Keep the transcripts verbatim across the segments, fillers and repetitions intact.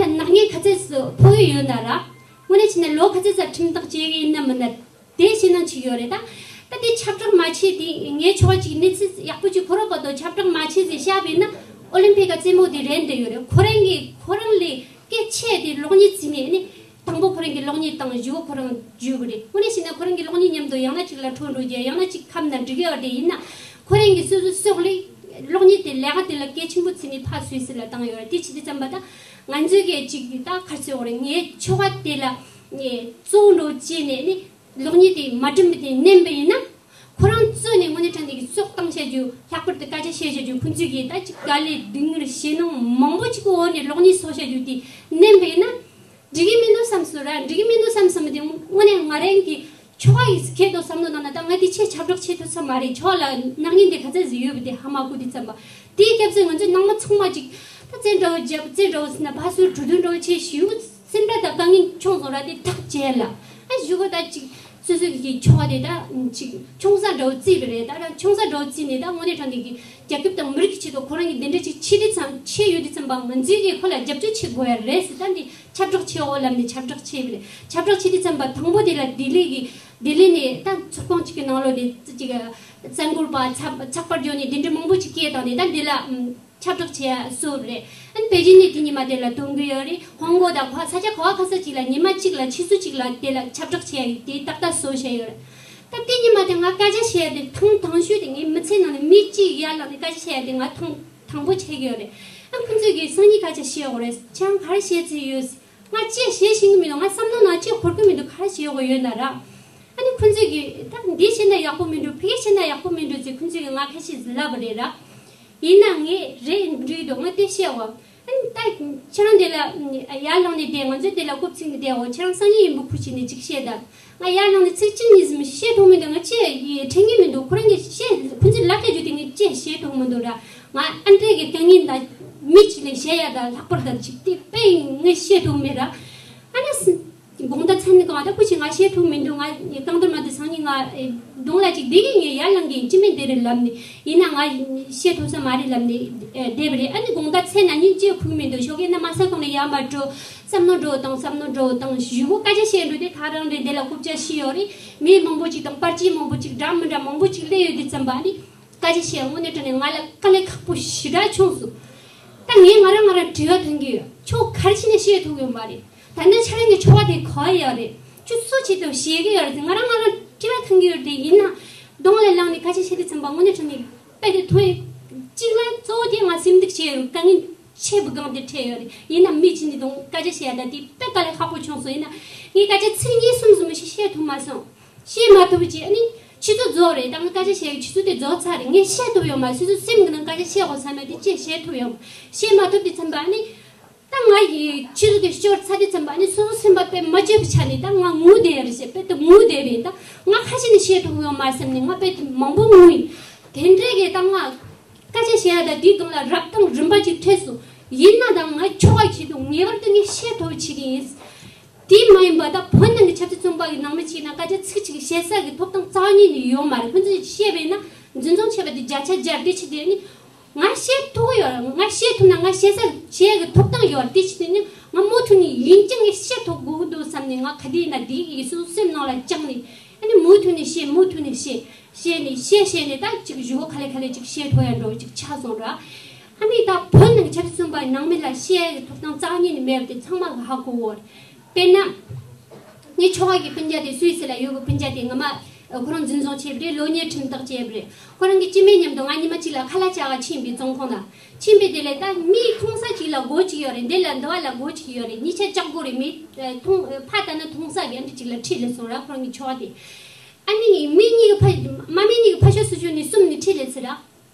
ལ་ནག་ཉེས་ག་ཚད་སུ་ཕོག་གི་ཡོད་ན་ར། དངོས་གནས་བྱས་ན་ལོ་ག་ཚད་ཙམ་ཁྲིམས་ཐག་བཅད་ཀྱི་ཡིན་ན་མིན་ན། དེ་ཤེས་སྣང་ཅིག་ཡོད་རེད་ད། ད་དེ་ཁྱབ་བསྒྲགས་མ་བྱས་དེ་ངའི་ཆོ་ག་ཅིག་གནས་ཚུལ་ཡག་པོ་ཅིག་ཁོ་རང་བར་དུ་ཁྱབ་བསྒྲགས་མ་བྱས་ཟེར་བཤད་པས་ན། ཨོ་ལིམ་ཕིག་གི་རྩེད་མོ་དེ་རན་དེ་ཡོད་རེད། ཁོ་རང་གིས་ཁོ་རང་ལས་སྐད་ཆེ་དེ་གློག་བརྙན་བརྩིས་ནས་ནི། དང་པོ་ཁོ་རང་གིས་གློག་བརྙན་བཏང་། བཞི་པོ་ཁོ་རང་བརྗོད་གི་རེད། དངོས་གནས་བྱས་ན་ཁོ་རང་གིས་གློག་བརྙན་མཉམ་དུ་ཡང་ན་ཅིག་ལ་འཕྲོད་འགྲོ་རྒྱུ། ཡང་ན་ཅིག་ཁམས་ན་འགྲིག་ཡོད་དེ་ཡིན་ན། ཁོ་རང་གིས་སོ་སོའི་སྲོག་ལས་གློག་བརྙན་དེ་ལས་ཀ་དེ་ལ་གལ་ཆེན་པོ་བརྩིས་ནས་ཕར་སུད་སི་ལ་བཏང་ཡོད་རེད། དེ་བྱེད་དུས་ཙམ་པ་ད་ང་ཚོའི་གི་ཅིག་ད་ག་རེ་ཟེར་དགོས་རེད། ངའི་ཆོ་ག་དེ་ལ་ངས་གཙོ་བོ་འགྲོ་བྱས་ནས་ནི། གློག་བརྙན་དེ་མ་འགྲིམ་པ་དེ་མནན་པ་ཡིན་ན། ཁོ་རང་གཙོས་ནས་དངོས་གནས་དྲང་གནས་ཀྱི་སྲོག་བཏང་བྱ་རྒྱུ། ལྷག་པར་དུ་སྐད་ཆ་བཤད་བྱ་རྒྱུ། ཁོང་ཚོས་ཀྱིས་ད་ཅིག་དཀའ་ལས་སྡུག་བསྔལ་ཞེད་སྣང་མང་པོ་ཅིག་གི་འོག་ནས་གློག་བརྙན་བཟོ་བྱ་རྒྱུ་དེ་མནན་པ་ཡིན་ན། འགྲིག་གི་མི་འདུག་བསམ་སོང་ར། འགྲིག་གི་མི་འདུག་བསམ་བསམ་པ་དེ་དངོས་གནས་ང་རང་གི་ཆོ་ག་ཡི་སྐད་དུ་བསམ་བློ་བཏང་ན། ད་ང་དེ་ཆེས་ཁྱབ་བསྒྲགས་བྱེད་ཐུབ་ས་མ་རེད། ཆོ་ག་ལ་ནག་ཉེས་དེ་ག་ཚད་ཟིག་ཡོད་པ་དེ་ཧ་མ་གོ་དུས་ཙམ་པ། དེའི་སྐབས་སུ་ང་ཚོའི་ནང་མི་ཚང་མ་ཅིག་ད་རྩེད་འདྲ་བོ་རྒྱབ། རྩེད་འདྲ་བོ་ཟེར་ན་ཕར་ཚུར་གྲོས་བསྡུར་འདྲ་བོ་བྱས། ཞེ་པོ་སེམས་ཁྲལ་དང་དཀའ་ངལ་བྱུང་སོང་ར། དེ་ཐག་བཅད་ལ། ཨ་གཞུག་གུ་ད་ཅིག་སོ་སོ་གི་ཆོ་ག་དེ་ད་ཅིག་ཆུང་ས་འདྲ་བོ་བརྩིས་པ་རེད། ད་ར་ཆུང་ས་འདྲ་བོ་བརྩིས་ནས་ད་དངོས་གནས་དྲང་གནས་ཀྱི་རྒྱལ་ཁབ་དང་མི་རིགས་ཀྱི་ཆེད་དུ་ཁོ་རང་གིས་དེ་འདྲ་ཅིག་བྱེད་དུས་ཙམ། བྱེད་ཡོད་དུས་ཙམ་པ་ང་ཚོས་ཀྱིས་ཁོ་ལ་རྒྱབ་སྐྱོར་བྱེད་དགོས་ཡ་རེད་ཟེར། ད་འདི་ཁྱབ་བསྒྲགས་བྱེད་འོ་ལབ་ནས་ཁྱབ་བསྒྲགས་བྱས་པ་རེད། ཁྱབ་བསྒྲགས་བྱེད་དུས་ཙམ་པ་དང་པོ་དེ་ལ་ལྡི་ལི་གི་ལྡི་ལི་ནས་ད་ཚོགས་ཁང་གཅིག་གི་ནང་ལོགས་ནས་ཅིག་གསར་འགོད་པ་ཚགས་ཚགས་པར་བརྒྱུད་ནས་དེ་འདྲ་མང་པོ་ཅིག་སྐད་བཏང་ནས་ད་འདི་ལ་ཨམ་ཁྱབ་བསྒྲགས་བྱས་སོ་རེད། ཨན་པེ་ཅིན་ནས་དེ་ཉི་མ་དེ་ལ་ཐོན་གི་ཡོད་རེད། ཧོང་ཀོང་དང་ཁ་ས་ཆ་ག་བ་ག་ས་ཅིག་ལ་ཉི་མ་གཅིག་ལ་ཆུ་ཚོད་གཅིག་ལ་དེ་ལ་ཁྱབ་བསྒྲགས་བྱས་ཡོད། དེ་ཏག་ཏག་བཟོ་བྱས་ཡོད་རེད། ད་དེ་ཉི་མ་དེ་ང་སྐད་ཆ་བཤད་དེ་ཐེངས་དང་ཤོས་དེ་ངའི་མི་ཚེ་ནང་ནས་མི་གཅིག་ཡར་ལངས་ནས་སྐད་ཆ་བཤད་དེ་ང་ཐེངས་དང་པོ་བྱེད་གི་ཡོད་རེད། ཨ་ཁོ་ཚོས་ཀྱིས་སང་ཉིན་སྐད་ཆ་བཤད་དགོས་རེད། ཁྱེད་རང་ག་རེ་བཤད་རྩིས་ཡོད། ང་ཅི་བཤད་ཤེས་ཀྱི་མི་འདུག་ང་བསམ་བློ་ནང་ཅི་འཁོར་གི་མི་འདུག་ག་རེ་བཤད་དགོས་ཡོད་ན་ར། ཨ་ནི་ཁོ་ཚོས་ཀྱིས་ད་འདི་བཤད་ན་ཡག་པོ་མི་འདུག་ཕ་གི་བཤད་ན་ཡག་པོ་མི་འདུག་ཟེར་ཁོ་ཚོས་ཀྱིས་ང་ཁ་ཤས་ཟིག་ལབ་པ་རེད་ར། ཡིན་ན་ངས་རེད་འགྲིག་འདུག་ང་དེ་བཤད་འོ། ཨ་ནི་ད་ཁྱེད་རང་དེ་ལ་ཡར་ལངས་ནས་བསྡད། ང་ཚོས་དེ་ལ་རྐུབ་ཚིགས་ནས་བསྡད་འོ། ཁྱེད་རང་སང་ཉིན་ཡིན་པ་ཁུ་བྱས་ནས་ཅིག་བཤད་དང་། ང་ཡར་ལངས་ནས་ཚིག་གཅིག་གཉིས་ཟིན་བཤད་ཐུབ་མི་འདུག་ང་ཅི་ཡི་དྲན་གྱི་མི་འདུག་ཁོ་རང་གིས་བཤད། ཁོ་ཚོས་ལབ་བསྡད་རྒྱུ་དེ་ངས་ཅི་བཤད་ཐུབ་མི་འདུག་ར། ང་ཨ་འདྲས་ཀྱི་དཀའ་ངལ་དང་མི་གཅིག་ལ་བཤད་ཡ་དང་ལྷག་པར་དུ་ཅིག་དེ་དཔེ་ངས་བཤད་ཐུབ་མེད་ར། ཨ་ནི་སི་དགོང་དག་མཚན་གང་ད་ཁུ་ཅིག་ང་བཤད་ཐུབ་མི་འདུག་ང་རྐང་འདོར་མ་དེ་སང་ཉིན་ང་གདོང་ལ་ཅིག་བསྡད་ཀྱི་ངས་ཡར་ལངས་ཀྱི་ཅི་མིན་དེ་རེད་ལབ་ནས། ཡིན་ན་ང་བཤད་ཐུབ་ས་མ་རེད་ལབ་ནས་བསྡད་པ་རེད། ཨ་ནི་དགོང་དག་མཚན་ན་ཉིན་ཅི་ཁུག་མི་འདུག་ཞོགས་ཀས་ན་མ་ས་གང་ལ་ཡར་མར་འགྲོ། བསམ་མནོ་འགྲོ་དང་། བསམ་མནོ་འགྲོ་དང་། གཞུག་གུ་སྐད་ཆ་བཤད་འགྲོ་དེ་ཐག་རང་རེད། འདི་ལ་རྐུབ་བཀྱག་ཤི་ཡོད་རེད། མི་མང་པོ་ཅིག་དང་པར་ཆས་མང་པོ་ཅིག་འདྲ་མི་འདྲ་མང་པོ་ཅིག་སླེབས་ཡོད་དུས་ཙམ་པ་ནི། སྐད་ཆ་བཤད་དངོས་གནས་དྲང་གནས་ང་ལ་དཀའ་ལས་ཁག་པོ་ཞེ་དྲག་བྱུང་སོང་། ད་ངས་ང་རང་ང་རང་དྲི་བ་འདོན་གྱི་ཡོད། ཁྱོད་ག་རེ་བྱས་ནས་བཤད་ཐུབ་ཡོད་མ་རེད། ད་ནི་ཁྱེད་རང་གི་ཆོ་ག་དེ་ག་པར་ཡོད་རེད། ཁྱོད་སུ་ཆེད་དུ་བཤད་ཀྱི་ཡོད་རེད། ང་རང་ང་རང་དྲི་བ་འདོན་གྱི་ཡོད་རེད། ཡིན་ན་གདོང་ལ་ལངས་ནས་སྐད་ཆ་བཤད་དུས་ཙམ་པ་དངོས་གནས་དྲང་གནས་དཔེ་དེ་ཐོས། གཅིག་ལ་གཙོ་བོ་དེ་ང་སེམས་སྡུག་བྱས་ཡོད། དཀའ་ངལ་ཆེ་བུ་གང་དེ་འཕྲད་ཡོད་རེད། ཡིན་ན་མི་གཅིག་ནི་དང་སྐད་ཆ་བཤད་ཡ་ད་དེ་དཔེ་དཀའ་ལས་ཁག་པོ་བྱུང་སོང་། ཡིན་ན་ངས་སྐད་ཆ་ཚིག་གཉིས་གསུམ་ཙམ་ཞིག་བཤད་ཐུབ་མ་སོང་། བཤད་མ་ཐུབ་ཀྱི། ཨ་ནི་ཆུ་ཚོད་རྫོགས་རེད། ད་ང་སྐད་ཆ་བཤད་ཀྱི་ཆུ་ཚོད་དེ་རྫོགས་ཚར་རེད། ངས་བཤད་ཐུབ་ཡོད་མ། སོ་སོའི་སེམས་ཀྱི་ནང་སྐད་ཆ་བཤད་དགོས་བསམ་ཡ་དེ་ཅི་བཤད་ཐུབ་ཡོད་མ། བཤད་མ་ཐུབ་དུས་ཙམ་པ་ཨ་ནི། ད་ང་ཡི་ཆུ་ཚོད་དེ་ཤོར་ཚར་དུས་ཙམ་པ་ཨ་ནི་སོ་སོ་སེམས་པ་དཔེ་མ་བཅོས་པའི་ཆ་ནས་ད་ང་ངུ་བསྡད་རེད་ཟེར། དཔེ་དེ་ངུ་བསྡད་རེད། ད་ང་ཁ་ཤས་ནས་བཤད་ཐུབ་ཡོད་མ་བསམ་ནས་ང་དཔེ་དེ་མང་པོ་ངུ་ཡིན། དེ་འདྲས་ཀྱི་ད་ང་སྐད་ཆ་བཤད་ཡ་ད་དེའི་སྒང་ལ་རབ་དང་རིམ་པ་ཅིག་འཕྲད་སོང་། ཡིན་ན་ད་ང་ཆོ་ག་ཆེད་དུ་ངེས་པར་དུ་ངས་བཤད་ཐུབ་བྱེད་ཀྱི་ཡིན། དེ་མ་ཡིན་པ་ད་བོད་ནང་གི་ཆབ་སྲིད་བཙོན་པ་གི་ནང་མི་ཅིག་ན་སྐད་ཆ་ཚིག་གཅིག་བཤད་ས་གི་ཐོབ་ཐང་རྩ་བ་ཉིད་ནས་ཡོད་མ་རེད། ཁོ་ཚོས་བཤད་པས་ན་འཛིན་བཟུང་བྱས་པ་དེ་བརྒྱ་ཆ་བརྒྱ་དེ་ཆེད་དུ་ནི། ང་བཤད་ཐུབ་ཀྱི་ཡོད་རེད། ང་བཤད་ཐུབ་ན་ང་བཤད་ས་བཤད་གི་ཐོབ་ཐང་ཡོད་རེད། དེ་ཆེད་དུ་ནི་ང་མུ་མཐུད་ནས་ཡིན་ཀྱང་ངས་བཤད་ཐུབ་དགོས་ཀྱི་འདུག་བསམ་ནས་ང་ག་དུས་ཡིན་ན་དེ་གི་སོ་སོའི་སེམས་ནང་ལ་བཅངས་ནས། ཨ་ནི་མུ་མཐུད་ནས་བཤད། མུ་མཐུད་ནས་བཤད། བཤད་ནས་བཤད་བཤད་ནས་ད་ཅིག་གཞུག་གུ་ག་ལེ་ག་ལེ་ཅིག་བཤད་ཐུབ་ཡ་འདྲ་བོ་ཅིག་ཆགས་སོང་ར། ཨ་ནི་ད་བོད་ནང་ཆབ་སྲིད་བཙོན་པ་ནང་མི་ལ་བཤད་ཡ་གི་ཐོབ་ཐང་རྩ་བ་ཉིད་ནས་མེད་པ་དེ་ཚང་མ་གི་ཧ་གོ་གི་ཡོད་རེད། དཔེར་ན། ངའི་ཆོ་ག་གི་སྤུན་ཀྱག་དེ་སུད་སི་ལ་ཡོད་པའི་སྤུན་ཀྱག་དེ་ངོ་མ་ཁོ་རང་འཛིན་བཟུང་བྱས་པ་རེད། ལོ་གཉིས་ཁྲིམས་ཐག་བཅད་པ་རེད། ཁོ་རང་གི་སྐྱེ་དམན་མཉམ་དུ་ང་ཉི་མ་གཅིག་ལ་ཁ་ལག་བཅག་ག་ཕྱིན་པའི་བཙོན་ཁང་ལ། ཕྱིན་པའི་དེ་ལས་ད་མི་མཐོང་ས་གཅིག་ལ་སྒོ་གཅིག་ཡོད་རེད། འདི་ལ་འདི་བ་ལ་སྒོ་གཅིག་ཡོད་རེད། གཉིས་ཆ་ལྕགས་སྒོ་རེད། མི་མཐོང་ཕ་ལྟ་ན་མཐོང་ས་གི་ཨ་འདྲ་གཅིག་ལ་ཁྲིད་སླེབས་སོང་ར། ཁོ་རང་གི་ཆོ་ག་དེ། ཨ་ནི་མི་གཉིས་ཀྱི་ཕ་མ་མི་གཉིས་ཀྱི་ཕ་ཤོ་སུ་ཤོ་ནས་གསུམ་ནས་ཁྲིད་སླེབས་སོང་ར།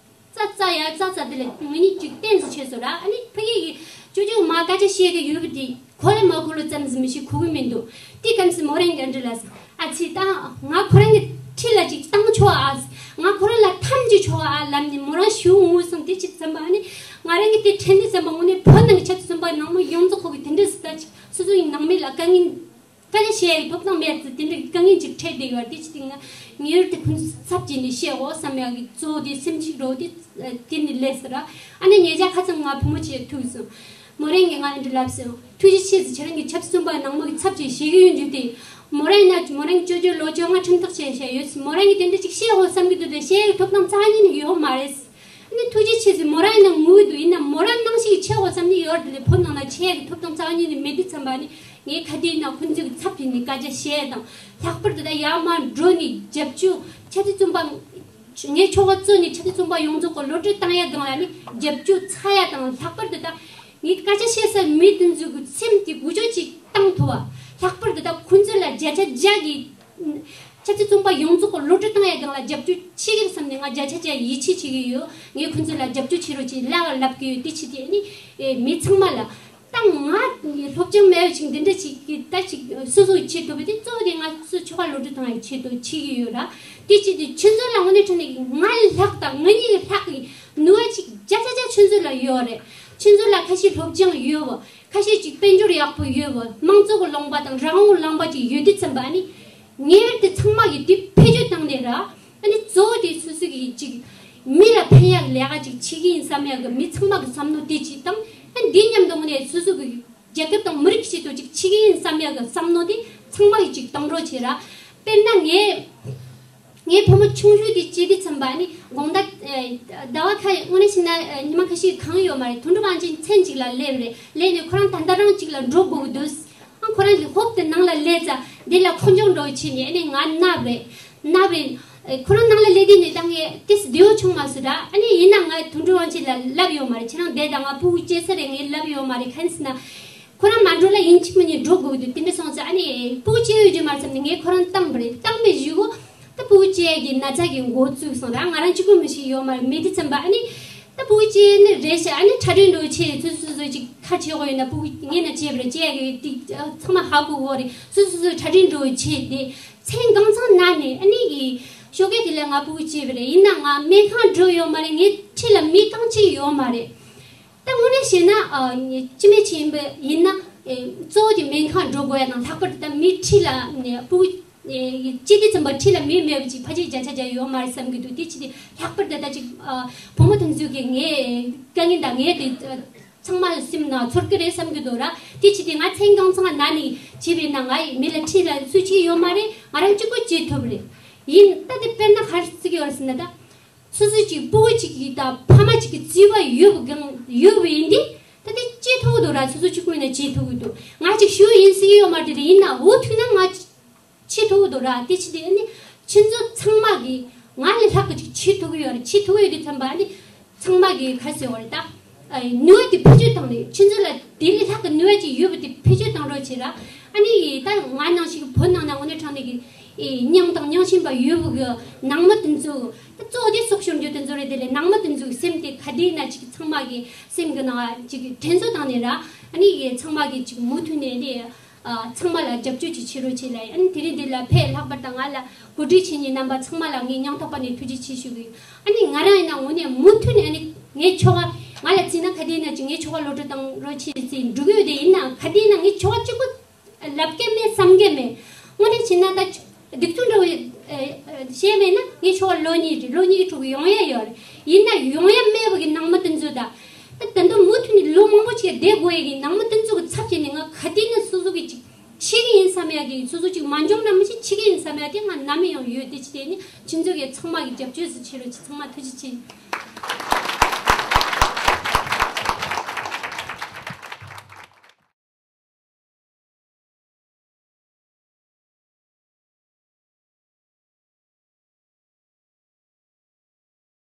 ཙ་ཙ་ཡ་ཙ་ཙ་དེ་ལ་ང་གཉིས་ཀྱིས་བསྟན་ཟིན་བྱས་སོང་ར། ཨ་ནི་ཕ་གི་གི་ཅོ་ཅོ་མ་སྐད་ཆ་བཤད་གི་ཡོད་པ་དེ་གོ་ལ་མ་གོ་ལོ་ཙམ་ཟིན་མི་ཞིག་གོ་གི་མི་འདུག་དེ་ཀམ་སི་མོ་རང་གི་འདྲི་ལ་ས་ཨ་ཙི་ད་ང་ཁོ་རང་གི་ཁྲིད་ལ་ཅིག་བཏང་ཆོག་ཨ། ང་ཁོ་རང་ལ་ཐམས་ཅད་ཆོག་ཨ་ལབ་ནས་མོ་རང་ཞུ་ངུ་སོང་། དེ་ཅིག་ཙམ་པ་ཨ་ནི་ང་རང་གི་དེ་དྲན་དུས་ཙམ་པ་དངོས་གནས་བོད་ནང་གི་ཆབ་སྲིད་བཙོན་པ་ནང་མི་ཡོངས་རྫོགས་ཁོ་གི་དེ་འདྲ་ཟིག་ད་ཅིག་སོ་སོ་ཡི་ནང་མི་ལ་དཀའ་ངལ། སྐད་ཆ་བཤད་ཡའི་ཐོབ་ཐང་མེད་ཚེ་དེ་འདྲའི་དཀའ་ངལ་ཅིག་འཕྲད་བསྡད་ཡོད་རེད། དེ་ཅི་སྟེང་ན་ངེས་པར་དུ་ཁོང་ཚོ་ཚབ་བྱས་ནས་བཤད་འོ་བསམ་ཡག་གི་གཙོ་བོ་དེ་སེམས་ཤུགས་འགྲོ་དེ་དེ་ནི་ལས་ཟེར་ར། ཨ་ནི་ཉེ་ཆར་ཁ་སང་ང་བུ་མོ་ཅིག་ཐུག་སོང་། མོ་རང་གིས་ང་འདི་ལབ་སོང་། ཐུགས་རྗེ་ཆེ་ཟེར། ཁྱེད་རང་གིས་ཆབ་སྲིད་བཙོན་པ་ནང་མི་གི་ཚབ་བྱས་ཞུ་གི་ཡོད་རྒྱུ་དེ། མོ་རང་ཡིན་ན་མོ་རང་གི་ཅོ་ཅོ་ལོ་བཅོ་ལྔ་ཁྲིམས་ཐག་བཅད་བཞག་ཡོད། མོ་རང་གིས་དེ་འདྲ་ཅིག་བཤད་འོ་བསམ་གི་འདུག་དེ་བཤད་ཡག་ཐོབ་ཐང་རྩ་བ་ཉིད་ནས་ཡོད་མ་རེད། ཨ་ནི་ཐུགས་རྗེ་ཆེ་ཟེར། མོ་རང་ཡིན་ན་ངུ་གི་འདུག་ཡིན་ན་མོ་རང་ནང་བཞིན་གྱི་བྱེད་འོ་བསམ་ནི་ཡོད་རེད། དེ་ལས་བོད་ནང་ལ་བྱེད་ཡག་གི་ཐོབ་ཐང་རྩ་བ་ཉིད་ནས་མེད་དུས་ཙམ་པ་ནི། ངས་ག་དུས་ཡིན་ན་ཁོང་ཚོའི་ཚབ་བྱས་ནས་སྐད་ཆ་བཤད་དང་། ལྷག་པར་དུ་ད་ཡར་མར་འགྲོ་ནས་རྒྱབ་སྐྱོར། ཆབ་སྲིད་བཙོན་པ་ངའི་ཁྱོ་ག་གཙོས་ནས་ཆབ་སྲིད་བཙོན་པ་ཡོངས་རྫོགས་ཀྱི་གློད་གྲོལ་བཏང་ཡ་སྒང་ལ་ནི་རྒྱབ་སྐྱོར་ཚ་ཡ་དང་། ལྷག་པར་དུ་ད་ངས་སྐད་ཆ་བཤད་ས་མི་དེ་ཚོ་གི་སེམས་དེ་འགུལ་སྐྱོད་ཅིག་བཏང་ཐུབ་པ། ལྷག་པར་དུ་ད་ཁོང་ཚོ་ལ་བརྒྱ་ཆ་བརྒྱ་གི་ཆབ་སྲིད་བཙོན་པ་ཡོངས་རྫོགས་ཀྱི་གློད་གྲོལ་བཏང་ཡ་སྒང་ལ་རྒྱབ་སྐྱོར་བྱེད་ཀྱི་རེད་བསམ་ནས་ང་བརྒྱ་ཆ་བརྒྱ་ཡིད་ཆེས་བྱེད་ཀྱི་ཡོད། ངས་ཁོང་ཚོ་ལ་རྒྱབ་སྐྱོར་བྱེད་རོགས་བྱེད་ལབ་ལབ་ཀྱི་ཡོད། དེ་བྱེད་དེ་ནི་མི་ཚང་མ་ལ། ད་ང་སློབ་སྦྱོང་མེད་པ་ཅིག་འདི་འདྲ་ཅིག་གི་ད་ཅིག་སོ་སོ་ཡི་ཆེད་དུ་བས་དེ་གཙོ་བོ་དེ་ང་ཚོའི་ཁྱོ་ག་གློད་གྲོལ་བཏང་ཡའི་ཆེད་དུ་བྱེད་ཀྱི་ཡོད་ར། དེ་ཅི་དེ་ཁྱེད་ཚོ་ལ་དངོས་གནས་དྲང་གནས་ང་ལས་ལྷག་དང་ང་གཉིས་ལས་ལྷག་གི་ནུས་པ་ཅིག་བརྒྱ་ཆ་བརྒྱ་ཁྱེད་ཚོ་ལ་ཡོད་རེད། ཁྱེད་ཚོ་ལ་ཁ་ཤས་སློབ་སྦྱོང་ཡོད་བ། ཁ་ཤས་ཅིག་དཔལ་འབྱོར་ཡག་པོ་ཡོད་བ། དམངས་གཙོ་གི་ལུང་པ་དང་རང་དབང་ལུང་པ་ཅིག་ཡོད་དུས་ཙམ་པ་ནི། ངེས་པར་དུ་ཚང་མ་གིས་དེ་བེད་སྤྱོད་བཏང་ནས་ར། ཨ་ནི་གཙོ་བོ་དེ་སོ་སོ་གི་ཅིག་མི་ལ་ཕན་ཡག་ལས་ཀ་ཅིག་བྱེད་ཀྱི་ཡིན་བསམ་ཡག་གི་མི་ཚང་མ་གི་བསམ་བློ་དེ་ཅིག་དང་། ཨ་ནི་དེ་མཉམ་དུ་དངོས་གནས་སོ་སོ་གི་རྒྱལ་ཁབ་དང་མི་རིགས་ཆེད་དུ་ཅིག་བྱེད་ཀྱི་ཡིན་བསམ་ཡག་གི་བསམ་བློ་དེ་ཚང་མ་གིས་ཅིག་གཏོང་རོགས་བྱེད་ར། དཔེར་ན་ངས་ངའི་བུ་མོ་ཆུང་ཤོས་དེ་སྐྱེས་དུས་ཙམ་པ་ནི་དགོང་དག་ཨེ་ཟླ་བ་ཁ་དངོས་གནས་བྱས་ན་ཨེ་ཉི་མ་ཁ་ཤས་གང་ཡོད་མ་རེད། དོན་གྲུབ་དབང་ཆེན་མཚན་གཅིག་ལ་སླེབས་རེད། སླེབས་ནས་ཁོ་རང་ད་ལྟ་རང་གཅིག་ལ་འགྲོ་དགོས་ཀྱི་འདུག་ཨ་ཁོ་རང་གི་ཧོབ་ཏེ་ནང་ལ་སླེབས་ཙང་འདི་ལ་འཁོན་སྦྱོང་འགྲོ་བྱས་ནས་ཨ་ནི་ང་མནབས་རེད། མནབས་རེད། ཨེ་ཁོ་རང་ནང་ལ་སླེབས་དུས་ནས་ད་ངས་ཏོག་ཙམ་བདེ་བོ་བྱུང་མ་སོང་ར། ཨ་ནི་ཡིན་ན་ང་དོན་གྲུབ་དབང་ཆེན་ལ་ལབ་ཡོད་མ་རེད། ཁྱེད་རང་བསྡད་དང་། ང་ཕྲུ་གུ་སྐྱེ་ས་རེད། ངས་ལབ་ཡོད་མ་རེད། གང་ཡིན་ཟེར་ན། ཁོ་རང་མ་འགྲོ་ལ་ཡིན་གཅིག་མིན་གཉིས་འགྲོ་དགོས་འདུག་དེ་འདྲ་སོང་ཙང་ཨ་ནི་ཕྲུ་གུ་སྐྱེ་ཡོད་རྒྱུ་མ་རེད་བསམ་ནས་ངས་ཁོ་རང་བཏང་པ་རེད། བཏང་པའི་གཞུག་གུ་ད་ཕྲུ་གུ་སྐྱེ་ཡ་གི་ན་ཚ་གི་འགོ་བཙུགས་སོང་ར། ང་རང་གཅིག་པུ་མི་ཞིག་ཡོད་མ་རེད། མེད་དུས་ཙམ་པ་ཨ་ནི་ད་ཕྲུ་གུ་སྐྱེ་ནི་རེད་ཤག་ཨ་ནི་གྲ་སྒྲིག་འགྲོ་ཆེད་སོ་སོ་སོ་ཅིག་ཁ་ཕྱེ་དགོས་ཡོད་ན་ཕྲུ་གུ་ངས་ན་བྱས་པ་རེད། སྐྱེ་ཡ་གི་དེ་ཚང་མ་ཧ་གོ་གོ་རེད། སོ་སོ་སོ་གྲ་སྒྲིག་འགྲོ་ཆེད་དེ་མཚན་གང་ཚང་ན་ནས་ཨ་ནི་གི་ཞོགས་ཀས་དེ་ལ་ང་ཕྲུ་གུ་སྐྱེས་པ་རེད། ཡིན་ན་ང་སྨན་ཁང་འགྲོ་ཡོད་མ་རེད། ངའི་འཁྲིས་ལ་མི་རྐང་གཅིག་ཡོད་མ་རེད། ད་དངོས་གནས་བཤད་ན་ཨ་སྤྱི་མི་ཆེན་པོ་ཡིན་ན་ཨེ་གཙོ་བོ་དེ་སྨན་ཁང་འགྲོ་དགོས་ཡ་དང་། ལྷག་པར་དུ་ད་མི་འཁྲིས་ལ་ནས་ཕྲུ་གུ་ཨེ་སྐྱེས་དུས་ཙམ་པ་འཁྲིས་ལ་མི་མེད་པ་ཅིག་ཕལ་ཆེར་བརྒྱ་ཆ་བརྒྱ་ཡོད་མ་རེད་བསམ་གྱི་འདུག་དེ་ཅི་སྟེ་ལྷག་པར་དུ་ད་ཅིག་ཨ་བུ་མོ་དེ་ཚོ་གི་ངའི་དཀའ་ངལ་དང་ངའི་དེ་ཚང་མ་སེམས་ནང་ཚོར་གི་རེད་བསམ་གྱི་འདུག་ར། དེ་ཅི་སྟེ་ང་མཚན་གང་ཚང་ན་ནས་བྱས་པས་ན་ང་ཡི་མི་ལ་འཁྲིས་ལ་སུ་གཅིག་ཡོད་མ་རེད། ང་རང་གཅིག་པུ་སྐྱེས་ཐུབ་རེད། ཡིན་ད་དེ་དཔེར་ན་ག་རེ་ཟེར་གྱི་ཡོད་རེད་ཟེར་ན་ད། སོ་སོ་གཅིག་ཕྲུ་གུ་གཅིག་གི་དང་ཕ་མ་གཅིག་གི་བརྩེ་བ་ཡོད་པ་གང་ཡོད་པ་ཡིན་ཏེ། ད་དེ་སྐྱེས་ཐུབ་ཀྱི་འདུག་ར། སོ་སོ་གཅིག་པུ་ཡིན་ན་སྐྱེས་ཐུབ་ཀྱི་འདུག་ང་གཅིག་ཞུ་ཡིན་ཟེར་གྱི་ཡོད་མ་རེད། དེ་ཡིན་ན་འུ་ཐུག་ན་ང་གཅིག་བྱེད་ཐུབ་ཀྱི་འདུག་ར། དེ་ཅི་སྟེ་ཨ་ནི་ཁྱེད་ཚོ་ཚང་མ་གིས་ང་ལས་ལྷག་གི་ཅིག་བྱེད་ཐུབ་ཀྱི་ཡོད་རེད། བྱེད་ཐུབ་ཀྱི་ཡོད་དུས་ཙམ་པ་ཨ་ནི་ཚང་མ་གིས་ག་རེ་ཟེར་བ་རེད་ད། ཨ་ནུས་པ་དེ་བེད་སྤྱོད་བཏང་ནས་ཁྱེད་ཚོ་ལ་དེ་ལས་ལྷག་གི་ནུས་པ་ཅིག་ཡོད་པ་དེ་བེད་སྤྱོད་བཏང་རོགས་བྱེད་ར། ཨ་ནི་ད་ང་ནང་བཞིན་བོད་ནང་ན་དངོས་གནས་དྲང་གནས་ཀྱི་ཨེ་མྱངས་དང་མྱོང་བཞིན་པ་ཡོད་པའི་གི་ནང་མི་དེ་ཚོ། ད་གཙོ་བོ་དེ་སྲོག་ཤོར་རྒྱུ་དེ་ཚོ་རེད། དེ་ལས་ནང་མི་དེ་ཚོའི་སེམས་དེ་ག་དུས་ན་ཅིག་ཚང་མ་གི་སེམས་གི་ནང་ཅིག་དྲན་གསོ་བཏང་ནས་ར། ཨ་ནི་ཚང་མ་གི་ཅིག་མུ་མཐུད་ནས་ནི་ཨ་ཚང་མ་ལ་རྒྱབ་སྐྱོར་ཅིག་བྱེད་རོགས་བྱེད་ལ། ཨ་ནི་དེ་རིང་འདི་ལ་ཕེབས་ལྷག་པར་དུ་ང་ལ་གོ་སྒྲིག་བྱེད་མཁན་རྣམ་པ་ཚང་མ་ལ་ངས་སྙིང་ཐག་པ་ནས་ཐུགས་རྗེ་ཆེ་ཞུ་གི་ཡོད། ཨ་ནི་ང་རང་ཡིན་ན་དངོས་གནས་མུ་མཐུད་ནས་ཨ་ནི་ངའི་ཁྱོ་ག་ང་ལ་བརྩིས་ན་ག་དུས་ན་ཅིག་ངའི་ཁྱོ་ག་གློད་གྲོལ་བཏང་རོགས་བྱེད་ཟེར་འགྲོ་གི་ཡོད། དེ་ཡིན་ན་ག་དུས་ན་ངའི་ཁྱོ་ག་གཅིག་པུ་ལབ་མཁན་མེད་བསམ་མཁན་མེད། དངོས་གནས་བྱས་ན་ད་སྡིག་ཚུལ་འདྲ་བོ་ཨེ་ཨེ་བྱས་མེད་ན་ངའི་ཁྱོ་ག་ལོ་གཉིས་རེད། ལོ་གཉིས་ཀྱི་ཕྲུ་གུ་ཡོང་ཡ་ཡོད་རེད། ཡིན་ན་ཡོང་ཡ་མེད་པ་གི་ནང་མི་དེ་ཚོ་ད། ད་ད་དུང་མུ་མཐུད་ནས་ལོ་མང་པོ་ཅིག་བསྡད་དགོས་ཡ་གི་ནང་མི་དེ་ཚོ་གི་ཚབ་བྱས་ནས་ང་ག་དུས་ན་སོ་སོ་གི་ཅིག་བྱེད་ཀྱི་ཡིན་བསམ་ཡ་གི་སོ་སོ་ཅིག་མ་འཇོན་ན་མི་ཅིག་བྱེད་ཀྱི་ཡིན་བསམ་ཡ་དེ་ང་ནམ་ཡང་ཡོད། དེ་ཅི་དེ་ནི་ཁྱེད་ཚོ་གི་ཚང་མ་གི་རྒྱབ་སྐྱོར་ཟིག་བྱེད་རོགས་བྱེད། ཚང་མ་ཐུགས་རྗེ་ཆེ།